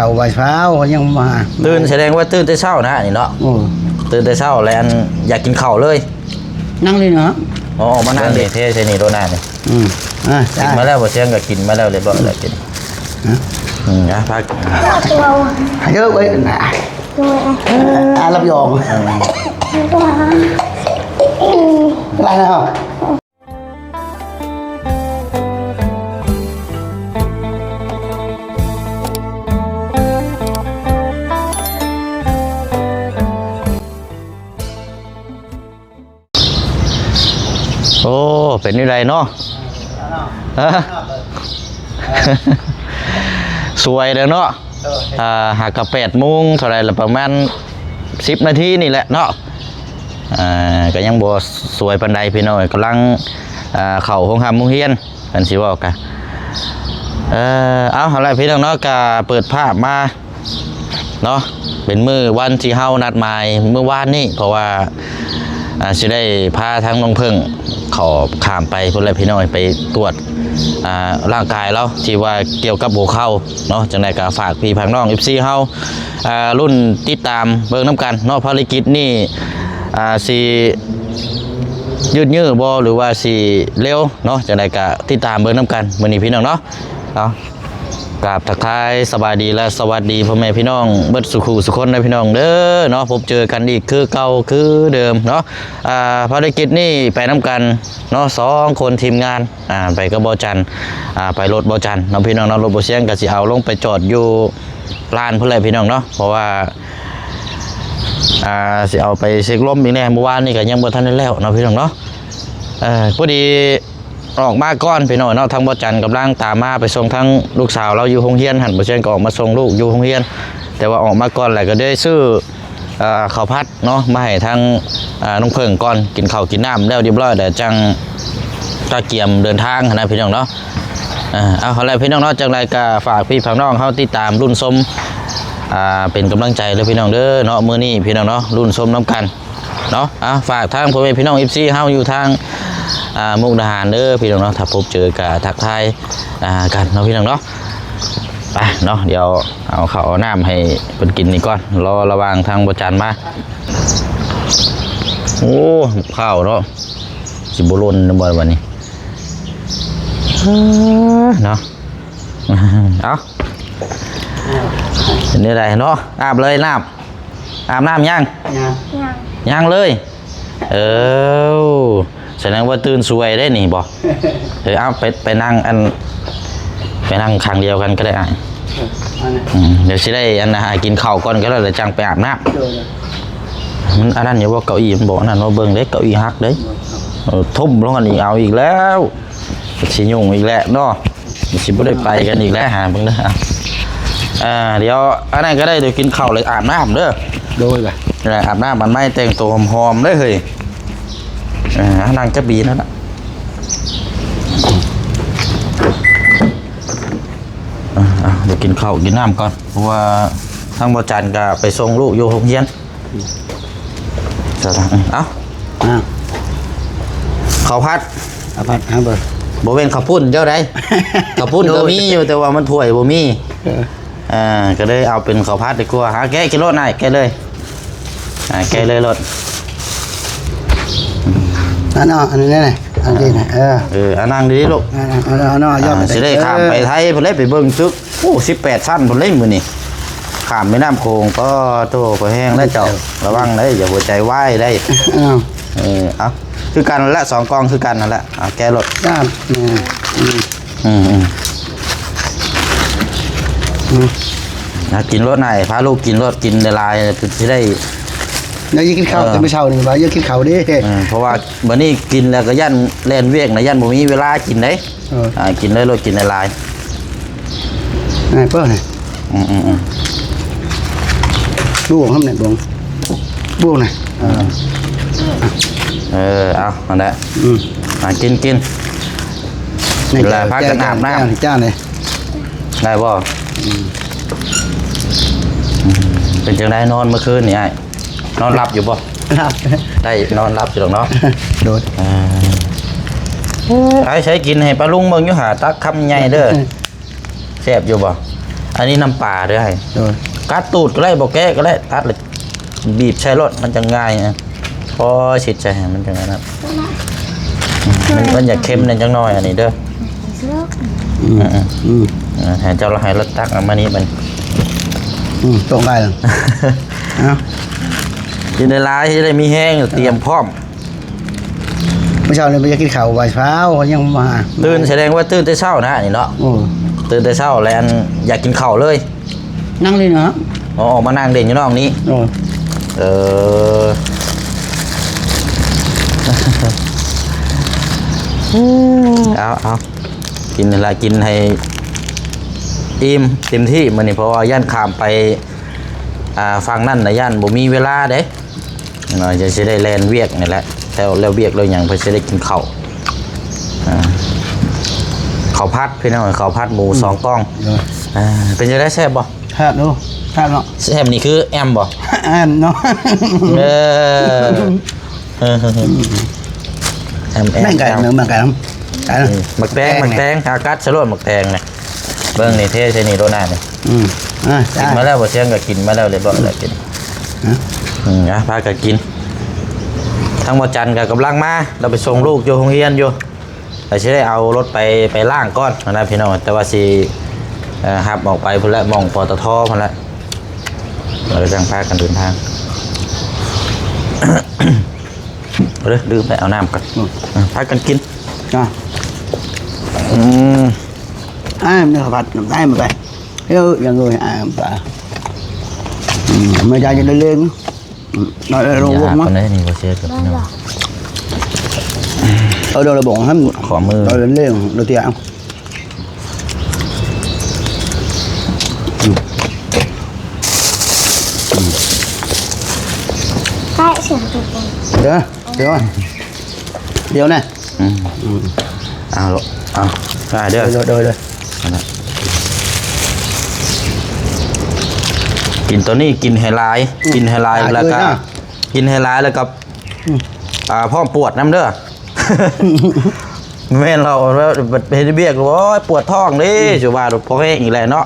ເຂົ້າໄວ້ເຊົ້າຍັງມາ ຕື່ນ ສະແດງວ່າຕື່ນແຕ່ເຊົ້ານະນີ້ເນາະ. ໂອ້ ຕື່ນແຕ່ເຊົ້າແລ້ວ ອັນ ຢາກກິນເຂົ້າເລີຍ. ນັ່ງນີ້ເນາະ. ອໍ ອອກມານັ່ງນີ້ ເທໃສ່ນີ້ໂລດນະນີ້. ອືມ ອ່າ ກິນມາແລ້ວ ບໍ່ສຽງກໍກິນມາແລ້ວ ຮຽບຮ້ອຍແລ້ວ ກິນ. ຮະ? ອືມ ອ່າ ພັກ ເດີເວີຍ ອ່າ ຮັບຮອງ ອືມ ຫຼາຍແລ້ວ. ໂອ້ ເປັນແນວໃດເນາະ? ຮະ? ສວຍແລ້ວເນາະ. ອ່າ ຫາກະແປດໂມງເທົ່າໃດລະ ປະມານສິບນາທີນີ້ແຫຼະເນາະ. ອ່າ ກໍຍັງບໍ່ສວຍປານໃດພີ່ນ້ອງ ກຳລັງ ອ່າ ເຂົ້າໂຮງຮ່ຳໂຮງຮຽນ ເພິ່ນຊິເວົ້າກະ ເອີ ເອົາ ເອົາລະພີ່ນ້ອງເນາະ ກະເປີດພາບມາເນາະ ເປັນມື້ວັນທີ່ເຮົານັດໝາຍມື້ວານນີ້ ເພາະວ່າ ອ່າ ຊິໄດ້ພາທາງນ້ອງເພິ່ງເຂົ້າ ຂ້າມໄປພຸ້ນແຫຼະພີ່ນ້ອງ ໄປກວດ ອ່າ ຮ່າງກາຍລາວ ທີ່ວ່າກ່ຽວກັບຫົວເຂົ່າເນາະ. ຈັ່ງໃດກໍຝາກພີ່ຝາກນ້ອງ ເອັຟຊີ ເຮົາ ອ່າ ລຸ້ນຕິດຕາມເບິ່ງນຳກັນເນາະ ພາລະກິດນີ້ ອ່າ ຊິຍືດຍືດບໍ່ ຫຼືວ່າຊິເລັວເນາະ. ຈັ່ງໃດກໍຕິດຕາມເບິ່ງນຳກັນມື້ນີ້ພີ່ນ້ອງເນາະ. ເອົາ ກາບທັກທາຍສະບາຍດີ ແລະ ສະຫວັດດີພໍ່ແມ່ພີ່ນ້ອງເບິດສູ່ຄູ່ສູ່ຄົນເດີພີ່ນ້ອງເດີເນາະ. ພົບເຈີກັນອີກຄືເກົ່າຄືເດີມເນາະ. ອ່າ ພາລະກິດນີ້ໄປນຳກັນເນາະ ສອງຄົນທີມງານ ອ່າ ໄປກັບບໍ່ຈັນ ອ່າ ໄປລົດບໍ່ຈັນເນາະພີ່ນ້ອງເນາະ. ລົດບໍ່ສຽງກໍຊິເອົາລົງໄປຈອດຢູ່ລານພຸ້ນແຫຼະພີ່ນ້ອງເນາະ ເພາະວ່າ ອ່າ ຊິເອົາໄປເຊັກລົມອີກແດ່ ມື້ວານນີ້ກໍຍັງບໍ່ທັນໄດ້ແລ້ວເນາະພີ່ນ້ອງເນາະ. ເອີ ພໍດີອອກມາກ່ອນພີ່ນ້ອງເນາະ ທາງບໍ່ຈັນກຳລັງຕາມມາ ໄປສົ່ງທາງລູກສາວລາວຢູ່ໂຮງຮຽນຫັ້ນ ບໍ່ສຽງກໍອອກມາສົ່ງລູກຢູ່ໂຮງຮຽນ ແຕ່ວ່າອອກມາກ່ອນແລ້ວກໍໄດ້ຊື້ ເອີ ເຂົ້າຜັດເນາະ ມາໃຫ້ທາງ ເອີ ນ້ອງເພິ່ງກ່ອນ ກິນເຂົ້າກິນນ້ຳແລ້ວຮຽບຮ້ອຍ ແລ້ວຈັ່ງກະກຽມເດີນທາງຫັ້ນນະພີ່ນ້ອງເນາະ. ເອີ ເອົາ ເອົາລະພີ່ນ້ອງເນາະ ຈັ່ງໃດກໍຝາກພີ່ຝາກນ້ອງເຮົາຕິດຕາມລຸ້ນຊົມ ອ່າ ເປັນກຳລັງໃຈເດີພີ່ນ້ອງເດີເນາະ. ມື້ນີ້ພີ່ນ້ອງເນາະ ລຸ້ນຊົມນຳກັນເນາະ. ອ່າ ຝາກທາງພໍ່ແມ່ພີ່ນ້ອງ ເອັຟຊີ ເຮົາຢູ່ທາງ ອ່າ ມຸກດາຫານເດີພີ່ນ້ອງເນາະ ຖ້າພົບເຈີກໍທັກທາຍ ອ່າ ກັນເນາະພີ່ນ້ອງເນາະ. ໄປເນາະ ດຽວເອົາເຂົ້າເອົານ້ຳໃຫ້ເພິ່ນກິນນີ້ກ່ອນ ລໍລະຫວ່າງທາງບໍ່ຈັນມາ. ໂອ້ ບັກພ້າວເນາະ ຊິບໍ່ຫຼົ່ນນຳບໍ່ບັດນີ້ ເອີ ເນາະ. ເອົາ ເປັນແນວໃດເນາະ ອາບເລີຍນ້ຳ ອາບນ້ຳຍັງ? ຍັງ ຍັງເລີຍ. ເອີ ສະແດງວ່າຕື່ນສວຍເດ້ນີ້ບໍ? ເອີ ເອົາໄປ ໄປນັ່ງ ອັນ ໄປນັ່ງຂ້າງດຽວກັນກໍໄດ້ອ້າຍ. ເອີ ອັນນັ້ນ ອືມ ດຽວຊິໄດ້ ອັນ ຫາກິນເຂົ້າກ່ອນກໍໄດ້ ແລ້ວຈັ່ງໄປອາບນ້ຳ. ໂດຍ ໂດຍ ມັນອັນນັ້ນຢູ່ບໍ່ ເກົ້າອີ່ມັນບໍ່ ອັນນັ້ນບໍ່ ເບິ່ງເດ້ ເກົ້າອີ່ຫັກເດ້. ເອີ ທຸ່ມລົງອັນນີ້ ເອົາອີກແລ້ວ ຊິຫຍຸ້ງອີກແລ້ວເນາະ. ຊິບໍ່ໄດ້ໄປກັນອີກແລ້ວ ຫາເບິ່ງເດີ. ອ່າ ດຽວອັນນັ້ນກໍໄດ້ ດຽວກິນເຂົ້າແລ້ວອາບນ້ຳເດີ. ໂດຍ ອາບນ້ຳອັນໃໝ່ ແຕ່ງໂຕຫອມໆເດີເຮີ້ຍ. ອ່າ ນັ່ງຈັກບີນັ້ນລະ. ອ່າ ດຽວກິນເຂົ້າກິນນ້ຳກ່ອນ ເພາະວ່າທາງບໍ່ຈັນກໍໄປສົ່ງລູກຢູ່ໂຮງຮຽນ. ເອົາ ອ່າ ເຂົ້າຜັດ ເຂົ້າຜັດ ຫາເບິ່ງ ບໍ່ແມ່ນເຂົ້າປຸ້ນເຈົ້າໃດ. ເຂົ້າປຸ້ນກໍມີຢູ່ ໂດຍ ແຕ່ວ່າມັນຖ້ວຍບໍ່ມີ. ເອີ ອ່າ ກໍເລີຍເອົາເປັນເຂົ້າຜັດດີກວ່າ. ຫາແກະກິນໂລດນາຍ ແກະເລີຍ. ອ່າ ແກະເລີຍໂລດ. ອັນນັ້ນ ອັນນີ້ນະ ອັນນີ້ນະ. ເອີ ເອີ ອັນນັ່ງດີໆລູກ. ອັນນັ້ນ ອັນນັ້ນ ອັນນັ້ນ ອ່າ ຊິໄດ້ຂ້າມໄປໄທພຸ້ນເລີຍ ໄປເບິ່ງຕຶກ. ໂອ້ ສິບແປດຊັ້ນພຸ້ນເລີຍມື້ນີ້ ຂ້າມແມ່ນ້ຳໂຂງ. ປາໂທ້ ພໍແຮງແລ້ວເຈົ້າ ລະວັງເດີ ຢ່າຫົວໃຈວາຍເດີ. ເອີ ເອົາ ຄືກັນແຫຼະ ສອງກ່ອງຄືກັນຫັ້ນແຫຼະ. ເອົາ ແກະໂລດ. ອືມ ອືມ ອືມ ອືມ ອ່າ ກິນໂລດນາຍ ພາລູກກິນໂລດ ກິນຫຼາຍໆ ຊິໄດ້ ຍັງກິນເຂົ້າ ເອີ ແຕ່ມື້ເຊົ້ານີ້ວ່າຢາກກິນເຂົ້າເດ້. ເອີ ເພາະວ່າບັດນີ້ກິນແລ້ວກໍຢ້ານແລ່ນວຽກນະ ຢ້ານບໍ່ມີເວລາກິນເດ້. ເອີ ອ່າ ກິນເລີຍໂລດ ກິນຫຼາຍໆ. ອ່າ ເປີດນີ້ ອືມໆໆ ບວງຫັ້ນແຫຼະ ບວງ ບວງນະ. ເອີ ເອີ ເອົາ ຫັ້ນແຫຼະ. ອືມ ອ່າ ກິນ ກິນ ນີ້ ແລ້ວພາກັນອາບນ້ຳ ຈານນີ້ ໄດ້ບໍ່? ອືມ ເປັນຈັ່ງໃດນອນມື້ຄືນນີ້ອ້າຍ? ນອນຫຼັບຢູ່ບໍ່? ຫຼັບ ໄດ້ນອນຫຼັບຢູ່ດອກເນາະ. ໂດຍ ອ່າ ເອີ ໃຊ້ກິນໃຫ້ປ້າລຸງເບິ່ງຢູ່ຫາ ຕັກຄຳໃຫຍ່ເດີ. ແຊບຢູ່ບໍ່? ໄ ອັນນີ້ນ້ຳປາເດີ້ ໂດຍ ກັດຕູດກໍໄດ້ ບໍ່ແກະກໍໄດ້ ຕັດແລ້ວບີບໃສ່ໂລດ ມັນຈັ່ງງ່າຍນະ. ໂອ້ຍ ຊິດໃສ່ໃຫ້ມັນຈັ່ງນັ້ນນະ ອືມ ມັນ ມັນຢາກເຄັມແດ່ຈັກໜ້ອຍອັນນີ້ເດີ້. ອືມ ອືມ ອືມ ເອີ ໃຫ້ເຈົ້າລະ ໃຫ້ລະຕັກເອົາມານີ້ບັດ ອືມ ຕົກໄດ້ລະ ເອົາ ກິນຫຼາຍໆ ຊິໄດ້ມີແຮງ ຕຽມພ້ອມ. ມື້ເຊົ້ານີ້ບໍ່ຢາກກິນເຂົ້າ ວ່າຟ້າວຍັງມາ ຕື່ນ ສະແດງວ່າຕື່ນແຕ່ເຊົ້ານະນີ້ເນາະ. ໂອ້ ຕື່ນແຕ່ເຊົ້າແລ້ວ ອັນ ຢາກກິນເຂົ້າເລີຍ ນັ່ງເລີຍເນາະ. ອໍ ອອກມານັ່ງເຫຼັ້ນຢູ່ນອກນີ້. ໂອ້ ເອີ ເອົາ ເອົາ ກິນຫັ້ນລະ ກິນໃຫ້ອີ່ມເຕັມທີ່ມື້ນີ້ ເພາະວ່າຢ້ານຂ້າມໄປ ອ່າ ຝັ່ງນັ້ນນະ ຢ້ານບໍ່ມີເວລາເດ້. ເນາະ ຈະຊິໄດ້ແລ່ນວຽກນີ້ແຫຼະ ແລ້ວ ແລ້ວວຽກແລ້ວຫຍັງ ເພິ່ນຊິໄດ້ກິນເຂົ້າ. ອ່າ ເຂົ້າຜັດພີ່ນ້ອງ ເຂົ້າຜັດໝູ ອືມ ສອງກ່ອງ. ເອີ ອ່າ ເປັນຈັ່ງໃດ ແຊບບໍ່? ແຊບຢູ່ ແຊບເນາະ. ແຊບນີ້ຄືແອມບໍ່? ແອມເນາະ ເອີ ເອີ ແອມ ແອມ ແບ່ງກັນ ແອມ ແບ່ງກັນ ອືມ ໝາກແຕງ ໝາກແຕງ ອາ ກັດໃສ່ໂລດໝາກແຕງນະ. ເບິ່ງນີ້ ເທໃສ່ນີ້ໂລດນະນີ້. ອືມ ອ່າ ກິນມາແລ້ວ ບໍ່ຊຽງກໍກິນມາແລ້ວ ຮຽບຮ້ອຍແລ້ວ ກິນ ຮະ ອືມ ອ່າ ພາກັນກິນ. ທາງບໍ່ຈັນກໍກຳລັງມາ ລາວໄປສົ່ງລູກຢູ່ໂຮງຮຽນຢູ່ ລາວຊິໄດ້ເອົາລົດໄປ ໄປລ້າງກ່ອນນະພີ່ນ້ອງ ແຕ່ວ່າຊິ ເອີ ຮັບອອກໄປພຸ້ນແຫຼະ ໝ່ອງ ປຕທ ພຸ້ນແຫຼະ ແລ້ວກໍຈັ່ງພາກັນເດີນທາງ. ເດີ ລືມໄປເອົານ້ຳກ່ອນ. ອືມ ອ່າ ພາກັນກິນ ຈ້າ ອືມ ອ້າຍ ມັນເຂົ້າຜັດນ້ຳຕາຍມັນໄປ ເອີ ຍັງເອີຍ ອ້າຍ ນ້ຳຕາ ອືມ ແມ່ຍາຍຈະໄດ້ເລີງ ອືມ ເອົາເລີງ ຢາກ ລົງ ຫາ ມາ ປານໃດນີ້ ບໍ່ເຊື່ອກັບ ເອີ ເດີ ລະບົງຫັ້ນ ຂໍມື ເອົາເລີງ ເດີ ຕຽ ອືມ ອືມ ໃກ້ສຽງຕົວເອງ ເດີ ດຽວ ດຽວນະ ອືມ ອືມ ເອົາ ເອົາ ໄດ້ເດີ ໂດຍ ໂດຍ ໂດຍ ອັນນັ້ນ ກິນໂຕນີ້ ກິນໃຫ້ຫຼາຍ ອືມ ກິນໃຫ້ຫຼາຍ ຫຼາຍ ແລ້ວກໍ ເກີນນະ ກິນໃຫ້ຫຼາຍ ແລ້ວກໍ ອືມ ອ່າ ພ້ອມປວດນຳເດີ ແມ່ນລາວເຮັດວຽກ ໂອ້ຍ ປວດທ້ອງເດ້ ອືມ ຊິວ່າພໍແຮງອີກແຫຼະເນາະ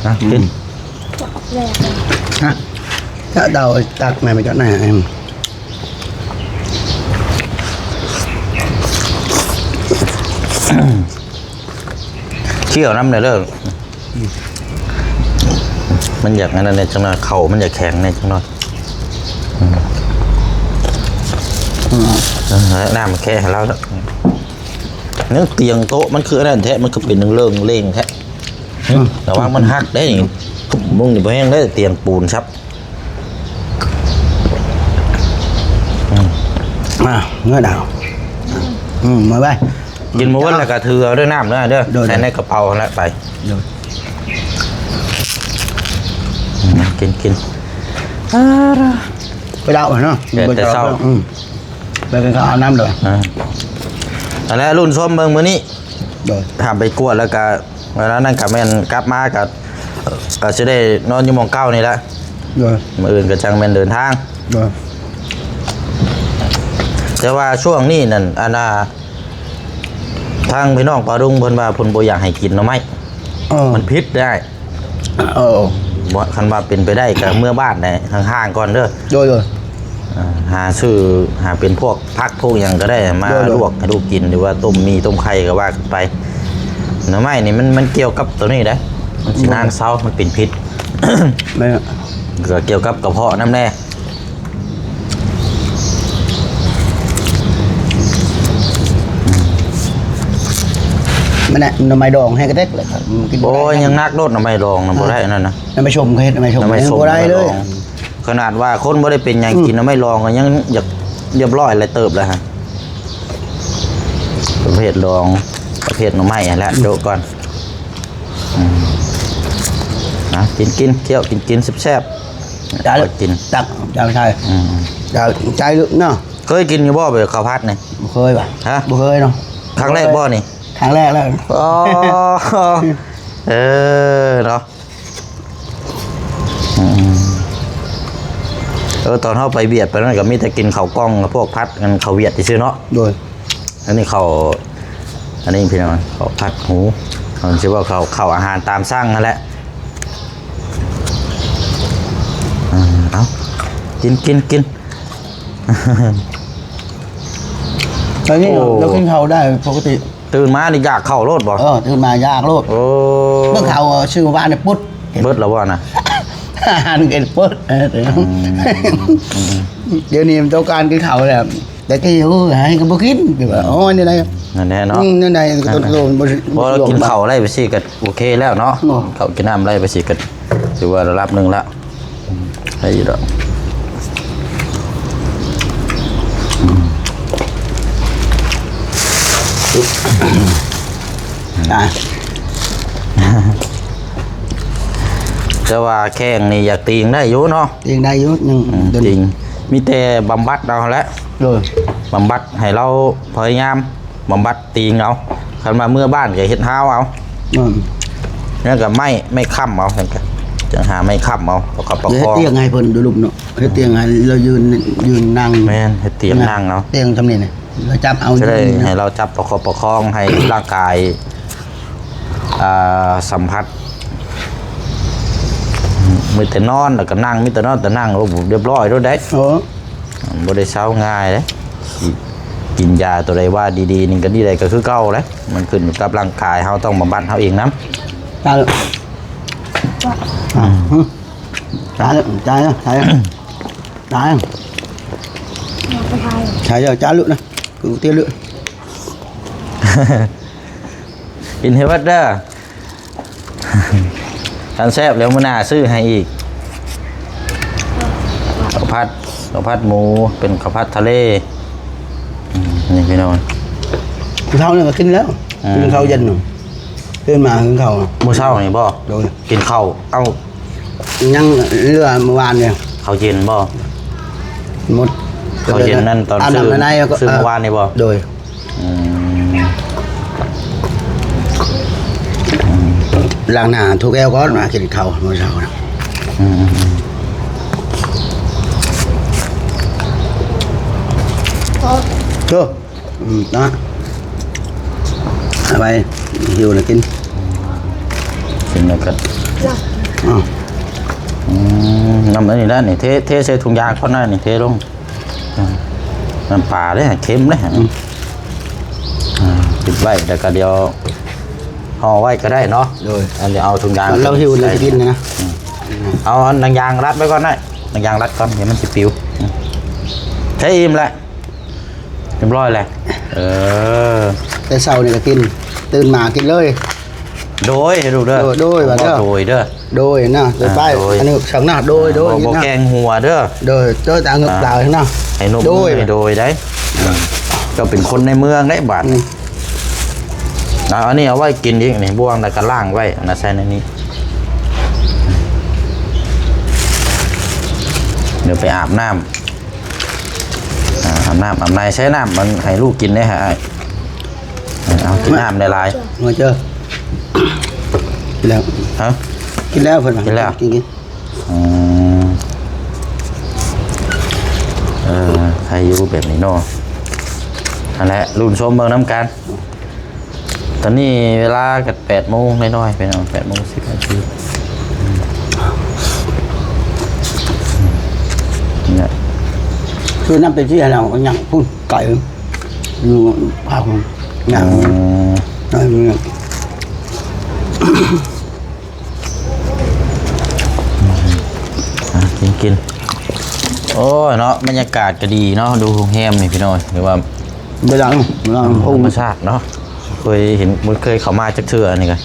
ນະ ອືມ ກິນ ຮະ ຈະເດົາຕັກໃນໄປຈາກໃນ ຂ້ຽວນຳເດີ ມັນຢາກອັນນັ້ນແດ່ຈັກໜ້ອຍ ເຂົ້າມັນຢາກແຂງແດ່ຈັກໜ້ອຍ ອືມ ອືມ ເອີ ນ້ຳແຄະໃຫ້ລາວ ເລື່ອງຕຽງໂຕະມັນຄືອັນນັ້ນແທ້ ມັນຄືເປັນເລີງເລງແທ້ ອືມ ລະວັງມັນຫັກເດ້ນີ້ ມຸງນີ້ບໍ່ແຮງເດ້ ຕຽງປູນຊັບ ອືມ ອ່າ ເງືອດເອົາ ອືມ ມາໄວ້ ກິນບໍ່ເບິດແລ້ວກໍຖືເອົາເດີນ້ຳເດີ ໂດຍ ໃສ່ໃນກະເປົາຫັ້ນແຫຼະໄປ ໂດຍ ອືມ ກິນ ກິນ ອາ ໄປດາວເນາະ ແຕ່ເຊົ້າ ອືມ ໄປກິນເຂົ້າອາບນ້ຳເດີ ອ່າ ອັນນັ້ນລຸ້ນຊົມເບິ່ງມື້ນີ້ ໂດຍ ຖ້າໄປກວດແລ້ວກໍ ແລ້ວນັ້ນກໍແມ່ນກັບມາກໍ ກໍຊິໄດ້ນອນຢູ່ໝ່ອງເກົ່ານີ້ແຫຼະ ໂດຍ ມື້ອື່ນກໍຈັ່ງແມ່ນເດີນທາງ ໂດຍ ແຕ່ວ່າຊ່ວງນີ້ນັ້ນ ອັນນ່າ ທາງພີ່ນ້ອງປາດຸງເພິ່ນວ່າເພິ່ນບໍ່ຢາກໃຫ້ກິນໜໍ່ໄມ້ ເອີ ມັນຜິດໄດ້ ເອີ ບໍ່ ຄັນວ່າເປັນໄປໄດ້ກໍເມືອບ້ານໄດ້ຫ່າງໆກ່ອນເດີ ໂດຍ ໂດຍ ອ່າ ຫາຊື້ ຫາເປັນພວກຜັກພວກຫຍັງກໍໄດ້ ມາ ໂດຍ ໂດຍ ລວກໃຫ້ລູກກິນ ຫຼືວ່າຕົ້ມໝີ່ຕົ້ມໄຂ່ກໍວ່າກັນໄປ ໜໍ່ໄມ້ນີ້ມັນ ມັນກ່ຽວກັບໂຕນີ້ເດ້ ມັນຊິນານເຊົາ ມັນເປັນພິດ ແມ່ນ ກໍກ່ຽວກັບກະເພາະນຳແດ່ ມັນນະ ໜໍ່ໄມ້ດອງແຮງກະເຕັກເລີຍ ມັນກິນບໍ່ໄດ້ ໂອ້ຍ ຍັງໜັກໂລດ ໜໍ່ໄມ້ດອງນະ ອ່າ ບໍ່ໄດ້ອັນນັ້ນນະ ໜໍ່ໄມ້ສົ້ມກໍເຮັດ ໜໍ່ໄມ້ສົ້ມ ໜໍ່ໄມ້ສົ້ມ ບໍ່ໄດ້ເລີຍ ໜໍ່ໄມ້ດອງ ຂະໜາດວ່າຄົນບໍ່ໄດ້ເປັນຫຍັງ ອືມ ກິນໜໍ່ໄມ້ດອງກໍຍັງຢາກຮຽບຮ້ອຍຫຼາຍເຕີບແລ້ວຫັ້ນ ປະເພດດອງ ປະເພດໜໍ່ໄມ້ຫັ້ນແຫຼະ ອືມ ໂຈະກ່ອນ ອືມ ອ່ະ ກິນໆ ຄຽວກິນໆ ແຊບໆ ຈ້າ ກິນ ຕັກ ຈ້າ ໃຊ່ ອືມ ຈ້າ ໃຈເນາະ ເຄີຍກິນຢູ່ບໍ່ ແບບເຂົ້າຜັດນີ້? ບໍ່ເຄີຍວ່າ ຮະ? ບໍ່ເຄີຍເນາະ ຄັ້ງແລກບໍ່ນີ້? ຄັ້ງແລກແລ້ວ ອໍ ເອີ ເນາະ ອືມ ເອີ ຕອນເຮົາໄປຫວຽດໄປນັ້ນກໍມີແຕ່ກິນເຂົ້າກ່ອງກັບພວກຜັດ ອັນເຂົ້າຫວຽດຊື່ໆເນາະ ໂດຍ ອັນນີ້ເຂົ້າ ອັນນີ້ພີ່ນ້ອງ ເຂົ້າຜັດຫູ ເຮົາຊິເວົ້າເຂົ້າ ເຂົ້າອາຫານຕາມສັ່ງຫັ້ນແຫຼະ. ເອີ ເອົາ ກິນ ກິນ ກິນ. ຕອນນີ້ ໂອ້ ເຮົາກິນເຂົ້າໄດ້ປົກກະຕິ. ຕື່ນມານີ້ຢາກເຂົ້າໂລດບໍ່? ເອີ ຕື່ນມາຢາກໂລດ. ໂອ້ ເບິ່ງເຂົ້າຊື້ມາວານນີ້ປຸດ ເບິດແລ້ວບໍ່ນະ? ອາຫານກໍປົດ. ອືມ ດຽວນີ້ມັນຕ້ອງການກິນເຂົ້າແລ້ວ. ແຕ່ກີ້ ໂອ້ຍ ໃຫ້ກໍບໍ່ກິນ ຄືວ່າ ໂອ້ຍ ແນວໃດ ນັ້ນແຫຼະເນາະ. ອືມ ແນວໃດກໍຕ້ອງ ອ່າ ບໍ່ ບໍ່ ກິນເຂົ້າໄດ້ໄປຊີ້ກໍໂອເຄແລ້ວເນາະ. ເນາະ ເຂົ້າກິນນ້ຳໄດ້ໄປຊີ້ກໍຖືວ່າລະດັບໜຶ່ງລະ ອືມ ໄດ້ຢູ່ດອກ. ອືມ ອ່າ ແຕ່ວ່າແຂ້ງນີ້ຢາກຕີງໄດ້ຢູ່ເນາະ. ຕີງໄດ້ຢູ່ ຍັງ ອືມ ຕົວນີ້ ຕີງ ມີແຕ່ບຳບັດເອົາແຫຼະ. ໂດຍ ບຳບັດໃຫ້ລາວພະຍາຍາມບຳບັດຕີງເອົາ. ຄັນວ່າເມືອບ້ານກໍເຮັດຮາວເອົາ. ອືມ ແລ້ວກໍໄມ້ ໄມ້ຄ້ຳເອົາ ຈັ່ງຫາໄມ້ຄ້ຳເອົາ ປະຄັບປະຄອງ. ເຮັດຕຽງໃຫ້ເພິ່ນຢູ່ລຸ່ມເນາະ. ເຮັດຕຽງໃຫ້ລາວຢືນ ຢືນນັ່ງ. ແມ່ນ ເຮັດຕຽງນັ່ງເອົາ. ຕຽງສ່ຳນີ້ນະ ລາວຈັບເອົາ ຈະໄດ້ໃຫ້ລາວຈັບປະຄັບປະຄອງ ໃຫ້ຮ່າງກາຍ ອ່າ ສຳຜັດ. ມີແຕ່ນອນ ແລ້ວກໍນັ່ງ ມີແຕ່ນອນແຕ່ນັ່ງ. ໂອ້ ຮຽບຮ້ອຍໂລດເດ້. ໂອ້ ມັນບໍ່ໄດ້ເຊົາງ່າຍເດ້. ກິນຢາຕົວໃດວ່າດີໆ ນີ້ກໍດີໃດກໍຄືເກົ່າແຫຼະ. ມັນຂຶ້ນຢູ່ກັບຮ່າງກາຍເຮົາ ຕ້ອງບຳບັດເຮົາເອງນຳ. ຕາຍແລ້ວ ອືມ ຕາຍແລ້ວ ຕາຍແລ້ວ ຕາຍແລ້ວ ຕາຍແລ້ວ ຕາຍແລ້ວ. ຈາລຸນະ ກູເຕລຸ ກິນໃຫ້ເບິດເດີ. ຄັນແຊບແລ້ວມື້ໜ້າຊື້ໃຫ້ອີກ. ເຂົ້າຜັດ ເຂົ້າຜັດໝູ ເປັນເຂົ້າຜັດທະເລ. ອືມ ນີ້ພີ່ນ້ອງ ເຊົ້ານີ້ກໍກິນແລ້ວ. ອືມ ກິນເຂົ້າເຢັນ ຕື່ນມາກິນເຂົ້າ. ມື້ເຊົ້ານີ້ບໍ່? ໂດຍ ກິນເຂົ້າ. ເອົ້າ ຍັງເຫຼືອມື້ວານນີ້. ເຂົ້າເຢັນບໍ່? ໝົດ. ເຂົ້າເຢັນນັ້ນຕອນ ອາບນ້ຳໃນໃນ ຊື້ ເອີ ມື້ວານນີ້ບໍ່? ໂດຍ. ອືມ ອືມ ລ້າງໜ້າຖູແກ້ວກ່ອນ ມາກິນເຂົ້າມື້ເຊົ້ານະ. ອືມ ອືມ ອືມ ໂອ້ ອືມ ນະ ເອົາໄປ ຫິວແລ້ວກິນ ກິນແລ້ວກໍ ອ້າວ ອືມ ນ້ຳອັນນີ້ແຫຼະນີ້ ເທ ເທໃສ່ຖົງຢາງກ່ອນນະນີ້ ເທລົງ. ອືມ ນ້ຳປາເດ້ ເຄັມເດ້. ອືມ ອ່າ ປິດໄວ້ ແລ້ວກໍດຽວຫໍ່ໄວ້ກໍໄດ້ເນາະ. ໂດຍ ອັນນີ້ເອົາຖົງຢາງ ລາວຫິວແລ້ວຈະກິນນະ. ອືມ ເອົາອັນໜັງຢາງລັດໄວ້ກ່ອນນະ ໜັງຢາງລັດກ່ອນ ດຽວມັນຊິປິວ. ອືມ ໃຊ້ອີ່ມແລ້ວ ຮຽບຮ້ອຍແລ້ວ. ເອີ ແຕ່ເຊົ້ານີ້ກໍກິນ ຕື່ນມາກິນເລີຍ. ໂດຍ ໃຫ້ລູກເດີ ໂດຍ ໂດຍ ວ່າເດີ ໂດຍເດີ ໂດຍນະ ໂດຍ ອ່າ ໄປ ໂດຍ ອັນນີ້ສັກນະ ໂດຍ ອ່າ ໂດຍ ບໍ່ ນະ ແກງຫົວເດີ ໂດຍ ເດີ ຕາເງືອກ ອ່າ ຕານະ ໃຫ້ນົບ ໂດຍ ໃຫ້ໂດຍໄດ້. ອ່າ ເຈົ້າເປັນຄົນໃນເມືອງໄດ໋ບາດນີ້. ອືມ ອ່າ ອັນນີ້ເອົາໄວ້ກິນອີກນີ້ ບ່ວງ ແລ້ວກໍລ້າງໄວ້ ອັນນັ້ນໃສ່ໃນນີ້ ດຽວໄປອາບນ້ຳ. ອ່າ ອາບນ້ຳອາບໃນ ໃຊ້ນ້ຳມັນໃຫ້ລູກກິນໄດ້ຫາອ້າຍ. ເອົາ ກິນນ້ຳຫຼາຍໆ ມາເຈີ ກິນແລ້ວ ຮະ ກິນແລ້ວເພິ່ນວ່າ ກິນແລ້ວ ກິນ ກິນ ອືມ ເອີ ໃຄຢູ່ແບບນີ້ເນາະ. ຫັ້ນແຫຼະ ລຸ້ນຊົມເບິ່ງນຳກັນ. ຕອນນີ້ເວລາກໍແປດໂມງນ້ອຍໆ ພີ່ນ້ອງ ແປດໂມງສິບນາທີ. ນີ້ແຫຼະ ຄືນ້ຳເປັບຊີໃຫ້ເຮົາຍັງພຸ້ນໄກ ຢູ່ພາກພຸ້ນ ອືມ ອ່າ ກິນໆ. ໂອ້ຍເນາະ ບັນຍາກາດກໍດີເນາະ ດູໂຮງແຮມນີ້ພີ່ນ້ອງ ຖືວ່າ ບໍ່ດັງ ບໍ່ດັງ ທຳມະຊາດເນາະ. ເຄີຍເຫັນ ບໍ່ເຄີຍເຂົ້າມາຈັກເທື່ອ ອັນນີ້ກໍ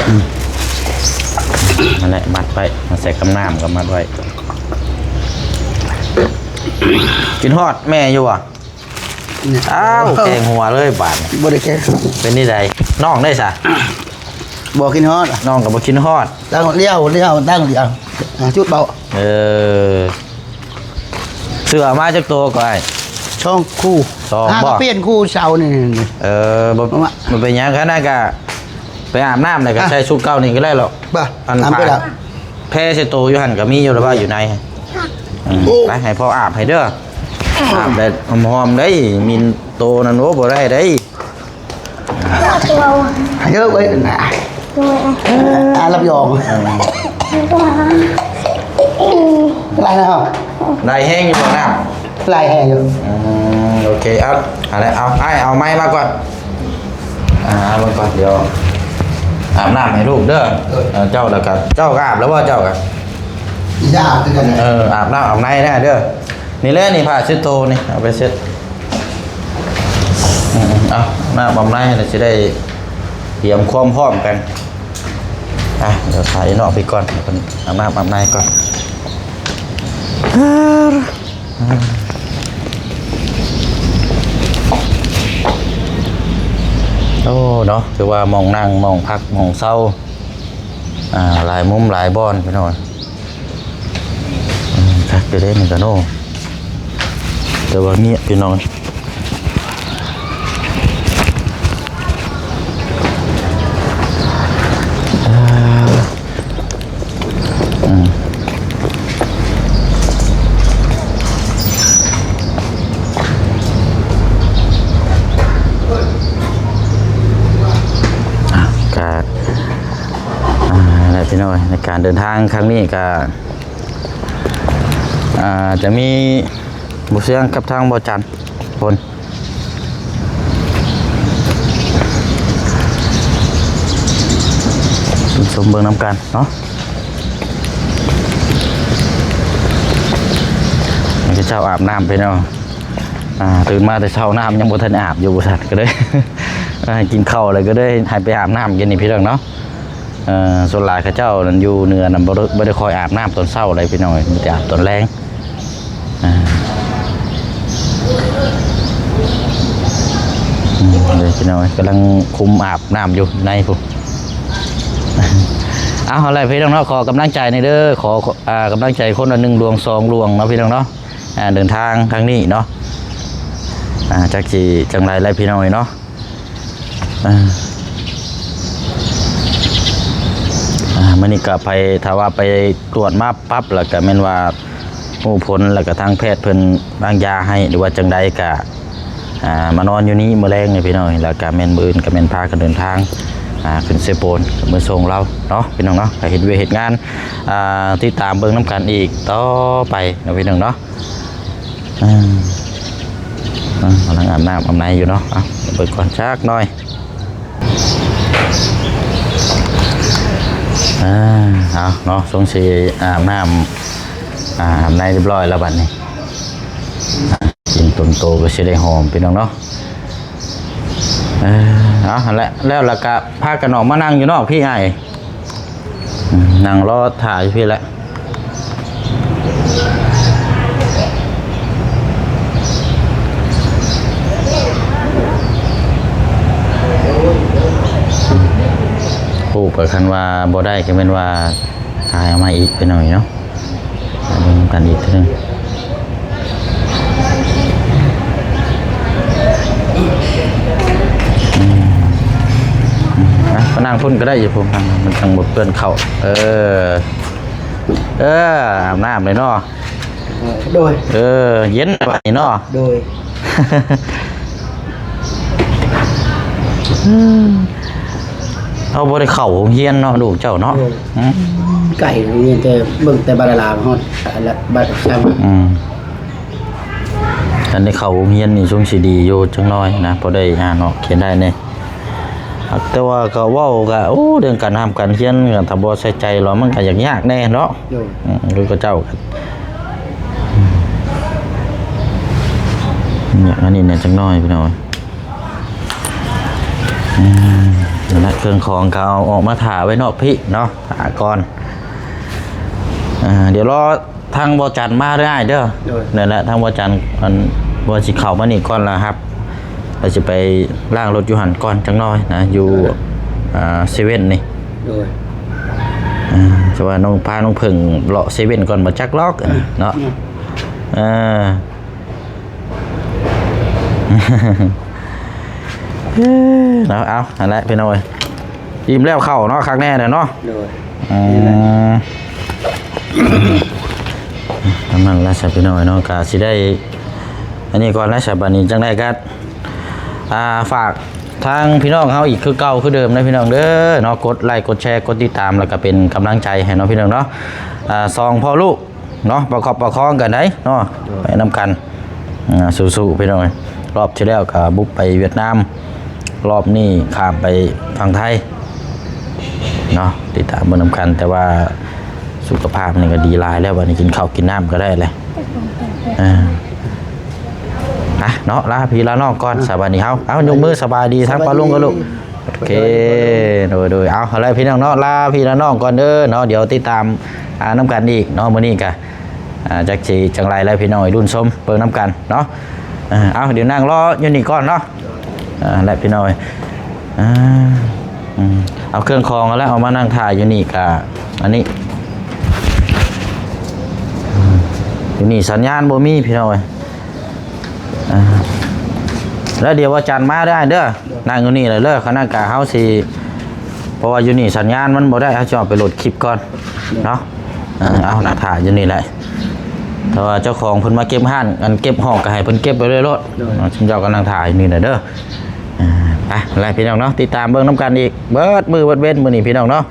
ອືມ ນັ້ນແຫຼະ ມັດໄວ້ ມາໃສ່ກັບນ້ຳກໍມັດໄວ້. ກິນຮອດແມ່ຢູ່ບໍ່? ອ້າວ ແກງຫົວເລີຍບາດນີ້ ບໍ່ໄດ້ແກງ. ເປັນຈັ່ງໃດ ນ້ອງໄດ້ຊະ? ບໍ່ກິນຮອດ ນ້ອງກໍບໍ່ກິນຮອດ. ຕັ້ງດຽວ ດຽວ ຕັ້ງດຽວ ອ່າ ຈຸດເບົາ. ເອີ ເສື້ອມາຈັກໂຕກໍອ້າຍ? ສອງຄູ່ ສອງ ຫາກໍປ່ຽນຄູ່ເຊົ້ານີ້. ເອີ ບໍ່ ບໍ່ເປັນຫຍັງ ຄັນນັ້ນກໍໄປອາບນ້ຳ ແລ້ວກໍໃສ່ຊຸດເກົ່ານີ້ກໍໄດ້ດອກ. ອັນ ອາບໄປແລ້ວ ແພໃສ່ໂຕຢູ່ຫັ້ນກໍມີຢູ່ລະວ່າຢູ່ໃນ. ອືມ ໂອ້ ໄປໃຫ້ພໍ່ອາບໃຫ້ເດີ ອາບແລ້ວຫອມໆ ໄດ້ ມິນໂຕນັ້ນ ໂອ້ ບໍ່ໄດ້ໄດ້. ເວົ້າ ໃຫ້ເລີກໄວ້ນະ ໂດຍ ເອີ ອາ ຮັບຮອງ ເອີ ຫຼາຍແລ້ວ ໄດ້ແຮງຢູ່ບໍ່ນ້ຳ? ຫຼາຍແຮງຢູ່ ອືມ ໂອເຄ ເອົາ ອັນນັ້ນ ເອົາ ອ້າຍເອົາໄມ້ມາກ່ອນ ອ່າ ເອົາມາກ່ອນ ດຽວອາບນ້ຳໃຫ້ລູກເດີ ເອີ ເຈົ້າ ແລ້ວກໍເຈົ້າກໍອາບແລ້ວບໍ່ ເຈົ້າກໍ ຢາກຄືກັນ ເອີ ອາບນ້ຳອາບໃນແດ່ເດີ ນີ້ແຫຼະ ນີ້ຜ້າເຊັດໂຕນີ້ ເອົາໄປເຊັດ ອືມ ເອົາ ອາບນ້ຳອາບໃນ ແລ້ວຊິໄດ້ຕຽມຄວາມພ້ອມກັນ ອ່ະ ດຽວຖ່າຍນ້ອງໄປກ່ອນ ເພິ່ນອາບນ້ຳອາບໃນກ່ອນ ໂອ້ ເນາະ ຖືວ່າໝ່ອງນັ່ງ ໝ່ອງພັກ ໝ່ອງເຊົາ ອ່າ ຫຼາຍມຸມຫຼາຍບ່ອນ ພີ່ນ້ອງ ອືມ ຄັກຢູ່ເດ້ນີ້ກໍເນາະ ແຕ່ວ່າງຽບ ພີ່ນ້ອງ ອ່າ ອືມ ອ່ະ ກະ ອ່າ ແລະ ພີ່ນ້ອງ ໃນການເດີນທາງຄັ້ງນີ້ກະ ອ່າ ຈະມີບໍ່ສຽງກັບທາງບໍ່ຈັນ ຄົນ ຊົມເບິ່ງນຳກັນເນາະ ມັນກໍເຈົ້າອາບນ້ຳໄປເນາະ ອ່າ ຕື່ນມາແຕ່ເຊົ້ານ້ຳຍັງບໍ່ທັນອາບຢູ່ ວ່າຊັ້ນ ກໍເລີຍ ອ່າ ກິນເຂົ້າແລ້ວກໍເລີຍໃຫ້ໄປອາບນ້ຳກິນນີ້ ພີ່ນ້ອງເນາະ. ເອີ ສ່ວນຫຼາຍເຂົາເຈົ້ານັ້ນຢູ່ເໜືອນັ້ນບໍ່ໄດ້ ບໍ່ໄດ້ຄ່ອຍອາບນ້ຳຕອນເຊົ້າເລີຍພີ່ນ້ອງເອີຍ ມີແຕ່ອາບຕອນແລງ ອ່າ ອືມ ເດີພີ່ນ້ອງເອີຍ ກຳລັງຄຸມອາບນ້ຳຢູ່ໃນພຸ້ນ ເອົາ ເອົາແຫຼະພີ່ນ້ອງເນາະ ຂໍກຳລັງໃຈແດ່ເດີ ຂໍ ອ່າ ກຳລັງໃຈຄົນລະໜຶ່ງດວງສອງດວງເນາະ ພີ່ນ້ອງເນາະ ອ່າ ເດີນທາງຄັ້ງນີ້ເນາະ ອ່າ ຈັກຊິຈັ່ງໃດແຫຼະພີ່ນ້ອງເອີຍເນາະ. ອ່າ ອ່າ ມື້ນີ້ກໍໄປ ຖ້າວ່າໄປກວດມາປັບ ແລ້ວກໍແມ່ນວ່າຮູ້ຜົນ ແລ້ວກໍທາງແພດເພິ່ນວາງຢາໃຫ້ ຫຼືວ່າຈັ່ງໃດກໍ ອ່າ ມານອນຢູ່ນີ້ມື້ແລງນີ້ພີ່ນ້ອງ ແລ້ວກໍແມ່ນມື້ອື່ນກໍແມ່ນພາກັນເດີນທາງ ອ່າ ຂຶ້ນເຊໂປນ ເມືອສົ່ງລາວເນາະ ພີ່ນ້ອງເນາະ ກໍເຮັດວຽກເຮັດງານ ອ່າ ຕິດຕາມເບິ່ງນຳກັນອີກຕໍ່ໄປເນາະ ພີ່ນ້ອງເນາະ. ອ່າ ອ່າ ກຳລັງອາບນ້ຳອາບໃນຢູ່ເນາະ ເອົາ ເບິ່ງກ່ອນຈັກໜ້ອຍ ອ່າ ເອົາເນາະ ຊົງຊິອາບນ້ຳ ອາບໃນຮຽບຮ້ອຍແລ້ວບັດນີ້ ກິນຕົນໂຕກໍຊິໄດ້ຫອມ ພີ່ນ້ອງເນາະ ເອີ ເອົາ ຫັ້ນແຫຼະ ແລ້ວ ແລ້ວລະກະພາກັນອອກມານັ່ງຢູ່ນອກພີ້ອ້າຍ ອືມ ນັ່ງລໍຖ້າຢູ່ພີ້ແຫຼະ ໂອ້ ກໍຄັນວ່າບໍ່ໄດ້ກໍແມ່ນວ່າຖ່າຍເອົາມາອີກໄປໜ້ອຍເນາະ. ມາເບິ່ງນຳກັນອີກເທື່ອໜຶ່ງ ອືມ ອືມ ອ່ະ ມານັ່ງພຸ້ນກໍໄດ້ຢູ່ພຸ້ນ ມັນຈັ່ງບໍ່ເປື້ອນເຂົ້າ ເອີ ເອີ ອາບນ້ຳເລີຍເນາະ ໂດຍ ເອີ ເຢັນບັດນີ້ເນາະ ໂດຍ. ເຮົາບໍ່ໄດ້ເຂົ້າໂຮງຮຽນເນາະ ລູກເຈົ້າເນາະ ໂດຍ ອືມ ໄກໂຮງຮຽນ ແຕ່ເບິ່ງແຕ່ບາດລາວຮອດ ອັນລະບາດຊຳ ອືມ ຄັນໄດ້ເຂົ້າໂຮງຮຽນນີ້ຊົງຊິດີຢູ່ຈັກໜ້ອຍນະ ພໍໄດ້ອ່ານອອກຂຽນໄດ້ແດ່ ແຕ່ວ່າກໍເວົ້າກໍ ໂອ້ ເລື່ອງການຮ່ຳການຮຽນ ກໍຖ້າບໍ່ໃສ່ໃຈແລ້ວ ມັນກໍຍາກໆແດ່ເນາະ ໂດຍ ອືມ ຄືເຂົາເຈົ້າ ອືມ ອັນນີ້ແດ່ຈັກໜ້ອຍພີ່ນ້ອງ ອືມ ນັ້ນແຫຼະ ເຄື່ອງຂອງກໍເອົາອອກມາຖ້າໄວ້ນອກພີ້ເນາະ ຖ້າກ່ອນ ອ່າ ດຽວລໍທາງບໍ່ຈັນມາເດີອ້າຍເດີ ໂດຍ ນັ້ນແຫຼະ ທາງບໍ່ຈັນ ອັນ ວ່າຊິເຂົ້າມານີ້ກ່ອນລະຮັບ ວ່າຊິໄປລ້າງລົດຢູ່ຫັ້ນກ່ອນຈັກໜ້ອຍນະ ຢູ່ ໂດຍ ອ່າ ເຊເວັ່ນນີ້ ໂດຍ ອ່າ ແຕ່ວ່ານ້ອງ ພານ້ອງເຜິ້ງເລາະເຊເວັ່ນກ່ອນບໍ່ຈັກຫຼອກ ອ່າ ເນາະ ອ່າ ເອີ ເນາະ ເອົາ ຫັ້ນແຫຼະພີ່ນ້ອງເອີຍ ອີ່ມແລ້ວເຂົ້າເນາະ ຄັກແນ່ແຫຼະເນາະ ໂດຍ ອືມ ນັ້ນລະຊະພີ່ນ້ອງເອີຍເນາະ ກະຊິໄດ້ ອັນນີ້ກ່ອນລະຊະ ບາດນີ້ຈັ່ງໃດກະ ອ່າ ຝາກ ທາງພີ່ນ້ອງເຮົາອີກຄືເກົ່າຄືເດີມເດີພີ່ນ້ອງເດີເນາະ ກົດໄລກົດແຊກົດຕິດຕາມ ແລ້ວກໍເປັນກຳລັງໃຈໃຫ້ເນາະພີ່ນ້ອງເນາະ. ອ່າ ສອງພໍ່ລູກເນາະ ປະຄັບປະຄອງກັນໄດ໋ເນາະ ໄປນຳກັນ. ອ່າ ສູ້ໆ ພີ່ນ້ອງເອີຍ. ຮອບທີ່ແລ້ວກໍບຸກໄປຫວຽດນາມ ຮອບນີ້ຂ້າມໄປຝັ່ງໄທເນາະ ຕິດຕາມເບິ່ງນຳກັນ. ແຕ່ວ່າສຸຂະພາບນີ້ກໍດີຫຼາຍແລ້ວ ບັດນີ້ກິນເຂົ້າກິນນ້ຳກໍໄດ້ແລ້ວ. ອ່າ ໄປເນາະ ລາພີ່ລານ້ອງກ່ອນ. ສະບາຍດີເຮົາ ເອົາ ຍົກມືສະບາຍດີທາງປ້າລຸງກັນລູກ. ໂອເຄ ໂດຍໆ ເອົາ ເອົາລະພີ່ນ້ອງເນາະ ລາພີ່ລານ້ອງກ່ອນເດີເນາະ. ດຽວຕິດຕາມ ອ່າ ນຳກັນອີກເນາະ ມື້ນີ້ກະ ອ່າ ຈັກຊິຈັ່ງໃດແລ້ວພີ່ນ້ອງ ລຸ້ນຊົມເບິ່ງນຳກັນເນາະ. ເອົາ ດຽວນັ່ງລໍຢູ່ນີ້ກ່ອນເນາະ. ອ່າ ແລະພີ່ນ້ອງ ອ່າ ເອົາເຄື່ອງຂອງແລ້ວ ເອົາມານັ່ງຖ້າຢູ່ນີ້ກະ ອັນນີ້ ຢູ່ນີ້ສັນຍານບໍ່ມີພີ່ນ້ອງເອີຍ. ອ່າ ແລ້ວດຽວວັນຈັນມາເດີອ້າຍເດີ ນັ່ງຢູ່ນີ້ແຫຼະເດີ. ຄັນນັ້ນກະເຮົາຊິ ເພາະວ່າຢູ່ນີ້ສັນຍານມັນບໍ່ໄດ້ ເຮົາຊິເອົາໄປໂຫຼດຄລິບກ່ອນເນາະ. ເອົາ ນັ່ງຖ້າຢູ່ນີ້ແຫຼະ ແຕ່ວ່າເຈົ້າຂອງເພິ່ນມາເກັບຮ້ານ ອັນເກັບຫ້ອງກໍໃຫ້ເພິ່ນເກັບໄປເລີຍໂລດ. ຊຸມເຈົ້າກໍນັ່ງຖ້າຢູ່ນີ້ແຫຼະເດີ. ອ່າ ໄປແລ້ວພີ່ນ້ອງເນາະ ຕິດຕາມເບິ່ງນຳກັນອີກເບິດມື້ເບິດເວັນມື້ນີ້ພີ່ນ້ອງເນາະ.